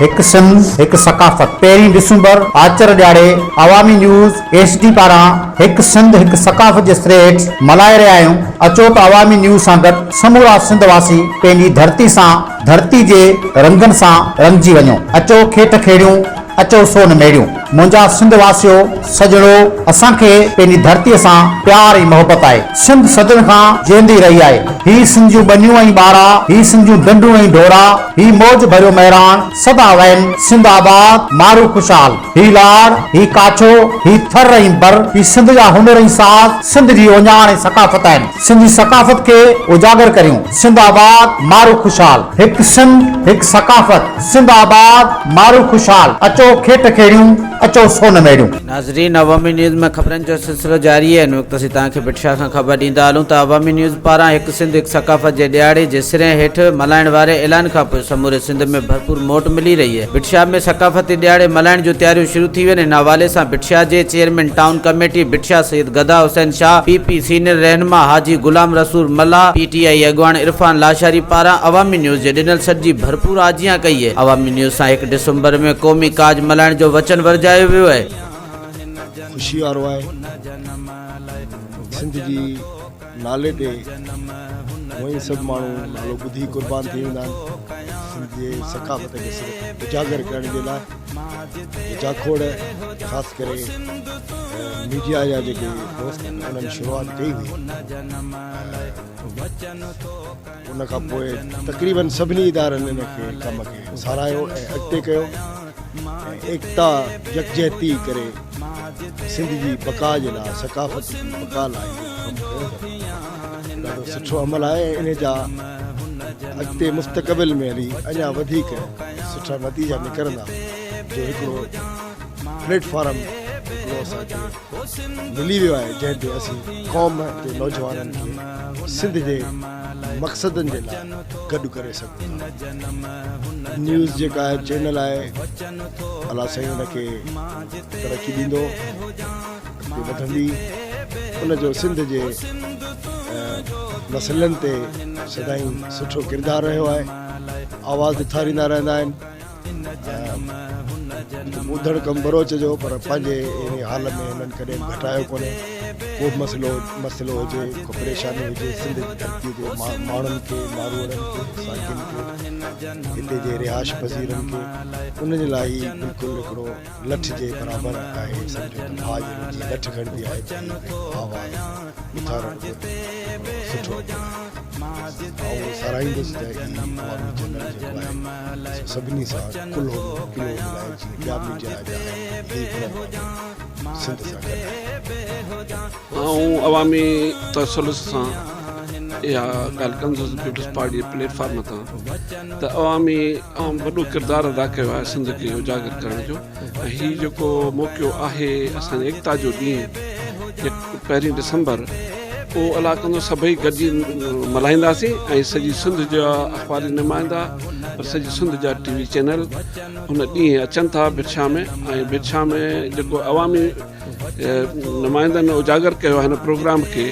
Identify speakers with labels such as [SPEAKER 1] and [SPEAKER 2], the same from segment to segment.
[SPEAKER 1] هڪ سنڌ هڪ ثقافت پهرين ڊسمبر آچر ڏهاڙي عوامي نيوز ايڇ ڊي پاران هڪ سنڌ هڪ ثقافت جي سري هيٺ ملهائي رهيا آهيون اچو ته عوامي نيوز سان گڏ سمورا سنڌ واسي پنهنجي ڌرتي سان ڌرتي جي رنگن سان رڱجي وڃو اچو کيٽ کيڙيون اچو سون ميڙيون منهنجا سنڌ واسيو سڄڻو اسان کي پنهنجي ڌرتي سان پيار ۽ محبت آهي سنڌ صدين کان جيئندي رهي آهي هي سنڌ جون ٻنيون ۽ ٻارا هي سنڌ جون ڍنڍون ۽ ڍورا هي موج ڀريو مهراڻ سدا وهن سنڌ آباد مارو خوشحال هي لاڙ هي ڪاڇو هي ٿر ۽ بر هي سنڌ جا هنر ۽ ساز سنڌ جي اوڃاڻ ۽ ثقافت آهن. سنڌ جي ثقافت کي اجاگر ڪريون. سنڌ آباد، مارو خوشحال. هڪ سنڌ، هڪ ثقافت. سنڌ آباد، مارو خوشحال. اچو کيٽ کيڙيون، اچو سون ميڙيون.
[SPEAKER 2] ناظرين عوامي نيوز ۾ خبرن جو سلسلو جاري آهي ان وقت اسين توهان کي ڀٽ شاهه کان خبر ڏيندا هلون ته عوامي نيوز پاران هڪ سنڌ هڪ ثقافت جي ڏهاڙي جي سرين هيٺ ملهائڻ واري اعلان کانپوء سموري سنڌ ۾ ڀرپور موٽ ملي رهي آهي ڀٽ شاهه ۾ ثقافتي ڏهاڙي ملهائڻ جون تياريون شروع ٿي ويون ان حوالي سان ڀٽ شاهه جي chairman town committee Bhit Shah Syed Gada Hussain Shah, P P senior رهنما حاجي غلام رسول ملاح، پي ٽي آئي اڳواڻ عرفان لاشاري پاران عوامي نيوز جي ڏنل سڏ جي ڀرپور آجيان ڪئي اهي. عوامي نيوز سان هڪ ڊسمبر ۾ قومي ڪاڄ ملهائڻ جو وچن ورجايو ويو اهي.
[SPEAKER 3] خوشي وارو آهي سنڌ جي نالي تي هونئن ئي سڀ ماڻهو نالو ٻڌي قربان ٿي ويندا آهن سنڌ جي ثقافت کي صرف اجاگر ڪرڻ جي لاء جاکوڙ خاص ڪري ميڊيا جا جيڪي دوست آهن انهن شروعات ڪئي هئي ان کان پوء تقريبن سڀني ادارن ان کي ڪم کي ساراهيو ۽ اڳتي ڪيو ۽ ايڪتا يڪجهتي ڪري سنڌ جي بقا جي لاء ثقافت جي بقا لاء ڪم ڪيو ڏاڍو سٺو عمل آهي ۽ ان جا اڳتي مستقبل ۾ هلي اڃا وڌيڪ سٺا نتيجا نڪرندا جو هڪڙو پليٽ فارم هڪڙو اسان کي ملي ويو آهي جنهن تي اسين قوم جي نوجوانن کي سنڌ جي مقصدن جي لاء گڏ ڪري سگهون ٿا. نيوز جيڪا آهي چينل آهي الله سائين ان کي ترقي ڏيندو اڳتي وڌندي ان جو سنڌ جي مسئلن تي سدائين سٺو ڪردار رهيو آهي آواز اٿاريندا رهندا آهن ٻڌڻ ڪم ٻروچ جو پر پنهنجي انهي حال ۾ هنن ڪڏهن به گهٽايو ڪونهي ڪو به مسئلو مسئلو هجي ڪو پريشاني هجي سنڌ جي ڌرتي جي ماڻهن کي ماروئڙن کي ساکين کي هتي جي رهائش پذيرن کي ان جي لاء هي بلڪل هڪڙو لٺ جي برابر آهي سمجهو ته ڀاء جي جيئن لٺ کڻبي آهي ته هي به آواز اٿارڻ به هڪڙو سٺو عمل آهي. آئون ساراهيندس ته هي عوامي چينل جيڪو آهي سو سڀني سان ڪلهو ڪلهو ملائي جيئن ٻيا ميڊيا جا آهن هي به انهن وانگر سنڌ سان گڏ آهي.
[SPEAKER 4] آئون عوامي تسلط سان اها ڳالهه ڪندس پيپلز پارٽي جي پليٽ فارم تان ته عوامي اهم وڏو ڪردار ادا ڪيو آهي سنڌ کي اجاگر ڪرڻ جو ۽ هي جيڪو موقعو آهي اسان جي ايڪتا جو ڏينهن پهرين ڊسمبر اهو الله ڪندو سڀئي گڏجي ملهائينداسين ۽ سڄي سنڌ جا اخباري نمائندا پر سڄي سنڌ جا ٽي وي چينل ان ڏينهن اچن ٿا ڀٽشاهه ۾ ۽ ڀٽشاهه ۾ جيڪو عوامي نمائندن اجاگر ڪيو آهي هن پروگرام کي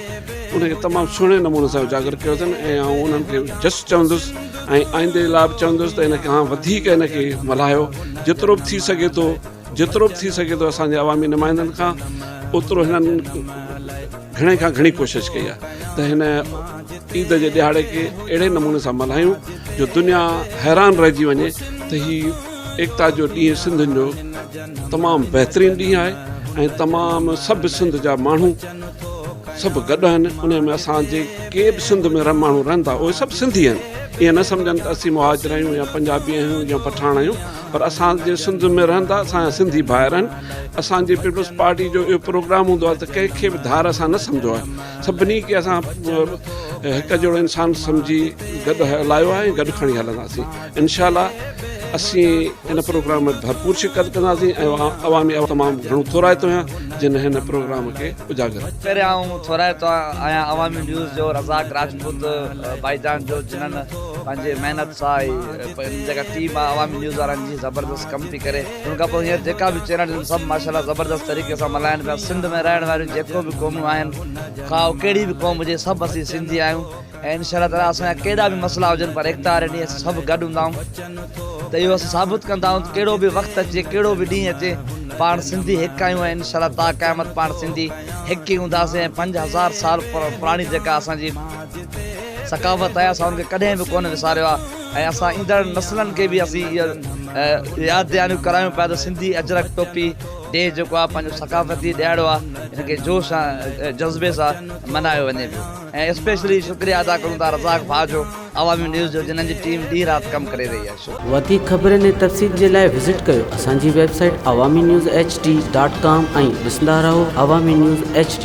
[SPEAKER 4] ان کي تمام سهڻي نموني سان اجاگر ڪيو اٿن ۽ آئون انهن کي جس چوندس ۽ آئندي لاء به چوندس ته ان کان وڌيڪ ان کي ملهايو جيترو به ٿي سگهي ٿو جيترو به ٿي سگهي ٿو اسان جي عوامي نمائندن کان اوترو هنن گهڻي کان گهڻي ڪوشش ڪئي آهي ته هن عيد جي ڏهاڙي کي اهڙي نموني سان ملهايون جو دنيا حيران رهجي وڃي ته هي ايڪتا جو ڏينهن سنڌين جو تمام بهترين ڏينهن آهي ۽ تمام سڀ سنڌ جا ماڻهو سڀ گڏ آهن ان ۾ اسان جي ڪي به سنڌ ۾ ماڻهو رهن ٿا اهي سڀ سنڌي آهن ائين نه سمجهن ته اسين مهاجر آهيون يا پنجابي آهيون يا پٺاڻ آهيون پر اسان جي سنڌ ۾ رهن ٿا اسان جا سنڌي ڀائر آهن اسان جي پيپلز پارٽي جو اهو پروگرام هوندو آهي ته ڪنهن کي به ڌار اسان نه سمجهو آهي سڀني کي اسان هڪ جهڙو انسان سمجهي گڏ هلايو آهي ۽ گڏ کڻي هلنداسين انشاء الله اسين ان پروگرام ۾ ڀرپور شرڪت ڪنداسين ۽ عوامي تمام گهڻو ٿورائتو آهيان جن هن پروگرام کي اجاگر.
[SPEAKER 5] پهريان آئون ٿورائتو آهيان عوامي نيوز جو رزاق راجپوت ڀائي جان جو جنھن پنھنجي محنت سان ھي جيڪا ٽيم آ عوامي نيوز وارن جي زبردست ڪم پي ڪري ان کان پوء ھينئر جيڪا به چينل آھن سڀ ماشاءالله زبردست طريقي سان ملھائن پيا سنڌ ۾ رھڻ واريون جيڪو به قومون آھن خواھ ڪھڙي به قوم ھجي سڀ اسين سنڌي آھيون. ۽ انشاء الله تعالي اسان جا ڪهڙا به مسئلا هجن پر ايڪتا واري ڏينهن اسين سڀ گڏ هوندا آهيون ته اهو اسين ثابت ڪندا آهيون ته ڪهڙو به وقت اچي ڪهڙو به ڏينهن اچي پاڻ سنڌي هڪ آهيون ۽ انشاء الله تا قيامت پاڻ سنڌي هڪ ئي هونداسين ۽ 5000 سال پراڻي جيڪا اسان جي ثقافت آهي اسان ان کي ڪڏهن به ڪونه وساريو آهي ۽ اسان ايندڙ نسلن کي به اسين اهو ياد دهانيون ڪرايون پيا ته سنڌي اجرڪ ٽوپي ڊي جيڪو آهي پنهنجو ثقافتي ڏهاڙو آهي ان کي جوش ۽ جذبي سان ملهايو وڃي پيو ۽ اسپيشلي شڪريه ادا ڪرون ٿا رزاق ڀاء جو عوامي نيوز جو جنھن جي ٽيم ڏينھن رات ڪم ڪري رھي آھي.
[SPEAKER 2] وڌيڪ خبرن ۽ تفصيل جي لاء وزٽ ڪيو اسان جي website Awami news H D dot com ۽ ڏسندا رهو عوامي نيوز ايڇ ڊي.